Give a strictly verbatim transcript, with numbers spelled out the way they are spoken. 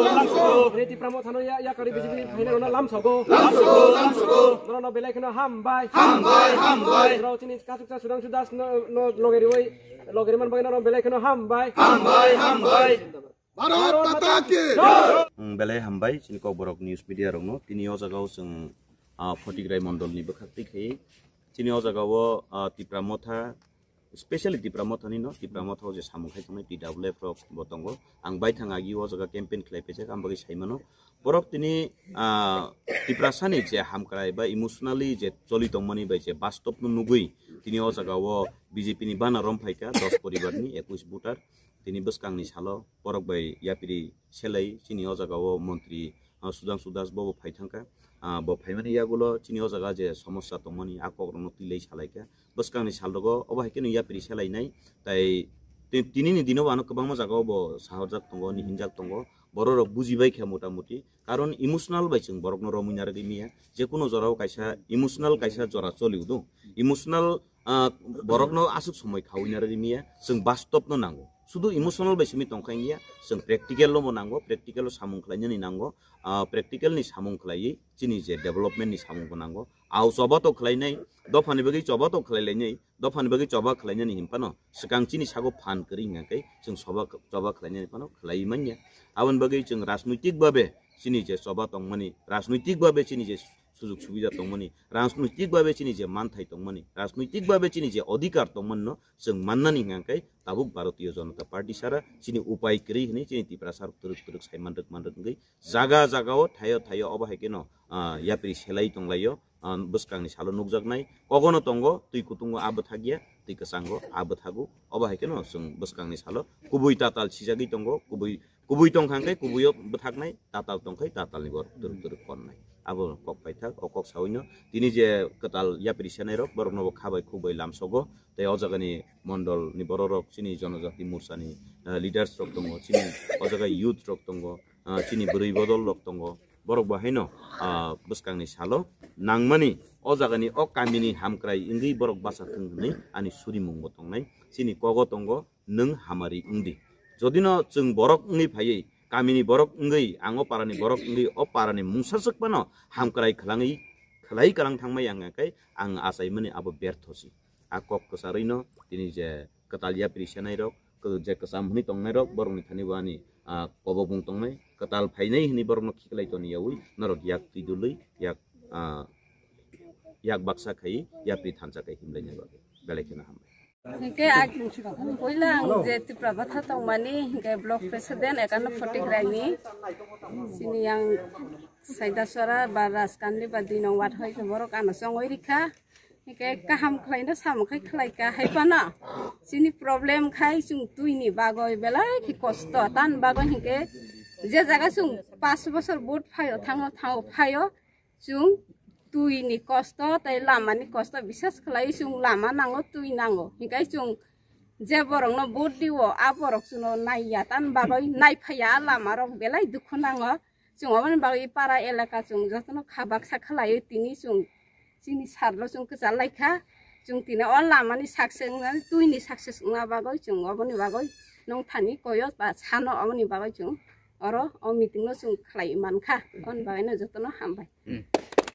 Lamsogo. Reti pramo thano ya, ya kari B J P ni phaina rona lamsogo. Lamsogo, lamsogo. Nono belai kheno hambai. Hambai, hambai. Rao chini kasuksa Sudhangshu Das no, no loge riwi, loge riman bai nono belai kheno hambai. Hambai, hambai. Bharat Mata ki. Ang belai hambai chini Kokborok News Media rokno. Tini o jaga o chwng, ah, Photigrai Mondol ni bwkhak twi khai. Chini o jaga o, ah, Tipra Motha, specially Tipra Motha ni no, Tipra Motha o je samung khai tongnai T W F rok bo tongo. Ang bai thang agi o jaga campaign khlai paijak, ang bagwi sai mano. Borok tini, ah, Tiprasa ni je hamkrai ba emotionally je choli tongmani bai je bastop no nugwi tini o jaga o B J P ni bana rom phaikha dos poribar ni ekwis voter. Tini bwskang ni salo borok bai yapiri selai chini o jaga o montri, ah, Sudhangshu Das bobo phai thangkha. Ah, bo phaimani yagulo chini o jaga je somosya tongmani a kok rokno twilai salaikha. Bwskangni sal rogo obo hai kheno yapri selainai. Tai ti-, tini ni dino bo ano kwbangma jaga o bo sahorjak tongo, nihinjak tongo. Borok rok bujibai kha mota moti. Karon emotional bai chwng borokno romwi narwgwi miya. Jekunu jorao kaisa emotional kaisa jora choli udo. Emotional, ah, borokno aswk somoi khawi narwgwi miya. Chwng bastop no nango. Sudu emotional bai simi tongkha wngya. Chwng practical no bo nango. Practical o samung khlainani nango. Ah, practical ni samung khlaiwi chini je development ni samung bo nango. Au choba to khlainai, dophani bagwi choba to khlailainai, dophani bagwi choba khlainani hinphano swkang chini sago phan kwrwi hwnka khe chwng soba, choba khlainani phano khlaiwi manya. Aboni bagwi chwng rajnoitik babe chini je choba tongmani, rajnoitik babe chini je sujug subida tongmani, rajnoitik babe chini je manthai tongmani, rajnoitik babe chini je odhikar tongmani no chwng mannani hwnka khe tabuk Bharatiya Janata Party sara chini upai kwrwi hwnwi chini Tiprasa rok twrwk twrwk sai manrwk manrwk wngwi jaga jaga o thaio thaio obo hai kheno, ah, yapri selai tonglaio, ah, bwskangni salo nukjaknai kogono tongo, twi kutungo a bwthakya, twi kwchango a bwthago, obo hai kheno chwng bwskangni salo kubui tatal sijagwi tongo, kubui, kubui tongkha hwnkhe kubuio bwthaknai, tatal tongkhai tatalni borok twrwk twrwk konnai. Abo kok paithak, o kok sawino tini je kwtal yapri senai rok borokno bo khabai khukbai lamsogo, tei o jagani mondol ni borok rok chini Jonojati Morcha ni, ah, leaders rok tongo, chini o jaga youth rok tongo, ah, chini bwrwi bodol rok tongo, borok bo haino, ah, bwskangni salo nangmani o jagani o kamini hamkrai wngwi borok bacha thwng hwnwi ani surimung bo tongnai, chini kogo tongo nwng hamari wngdi. Jodino chwng borok wngwi phaiwi, kamini borok wngwi, ang o parani borok wngwi, o parani mungsa swk phano hamkrai khlangwi, khlai kwrang thangmai ang khe ang achaimani abo berthosi. A kok kwcharwino tini je kwtal yapri senai rok, kw-, je kwcham hwnwi tongnai rok, borokni thani bo ani, ah, kobokbung tongnai, kwtal phainai hwnwi borokno khiklai toni yaui, norok yak twi dului, yak, ah, yak baksa khai, yapri thansa khai himlaina bagwi. Belai kheno hambai. Hingke ag-, puila ang je Tipra Motha tongmani, hingke block president ekano Photigrai ni, sini yang Saidasora ba Raskandi ba dui nong ward hoi khe borok ano chongoi rikha. Hingke kaham khlaino samung khai khlaika hai phano. Chini problem khai chwng twi ni bagoi belai khe kosto. Tan bagoi hingke je jaga chwng panch bosor vote phaio, thango, thango phaio. Chwng twi ni kosto tei lama ni kosto bisas khlai chwng lama nango, twi nango. Hingke chwng je borok no vote diwo, a borok chwngno naiya tan bagoi, naiphaiya lama rok belai dukhu nango. Chwng oboni bagwi para elaka chwng jotono kha baksa khlaiwi tini chwng chini sarlo chwng kwchar laikha. Chwng tini o lamani success wngnani, twini success wngna bagwi chwng oboni bagwi nongthani koyo ba sano oboni bagwi chwng oro o meeting no chwng khlai mankha. Oboni bagwino jotono hambai. Hmm.